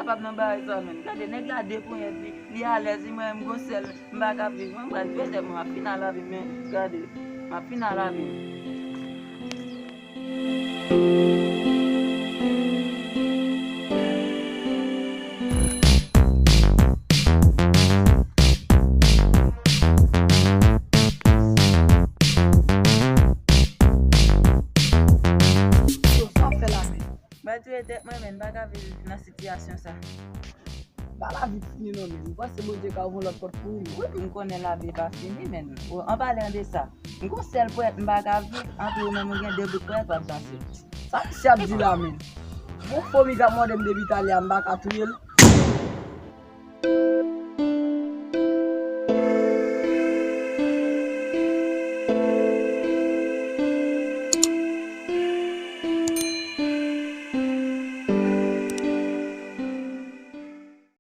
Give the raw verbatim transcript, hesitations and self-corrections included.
kapab nan bagay sa, menn. Gade, nèg la de ponyèt li, li alèz, li, mwen, m gon sèl, m pa ka viv, mwen, m pral pètèt, mwen, m ap fin al lavi, men, gade, m ap fin al lavi. Yo, sa w fè la menm? Mwen touye tèt mwen, men m pa ka viv nan sitiyasyon sa. Pa lavi fini non, men. M panse Bondye ka ouvri yon lòt pòt pou ou. Wi, m konnen lavi pa fini, men. O, an palan de sa, m gon sèl ponyèt, m pa ka viv. Antre ou menm, ou gen de bout ponyèt, w ap danse. Sa misye ap di la, men? Gon fomi k ap mòde m depi talè a, m pa ka touye l.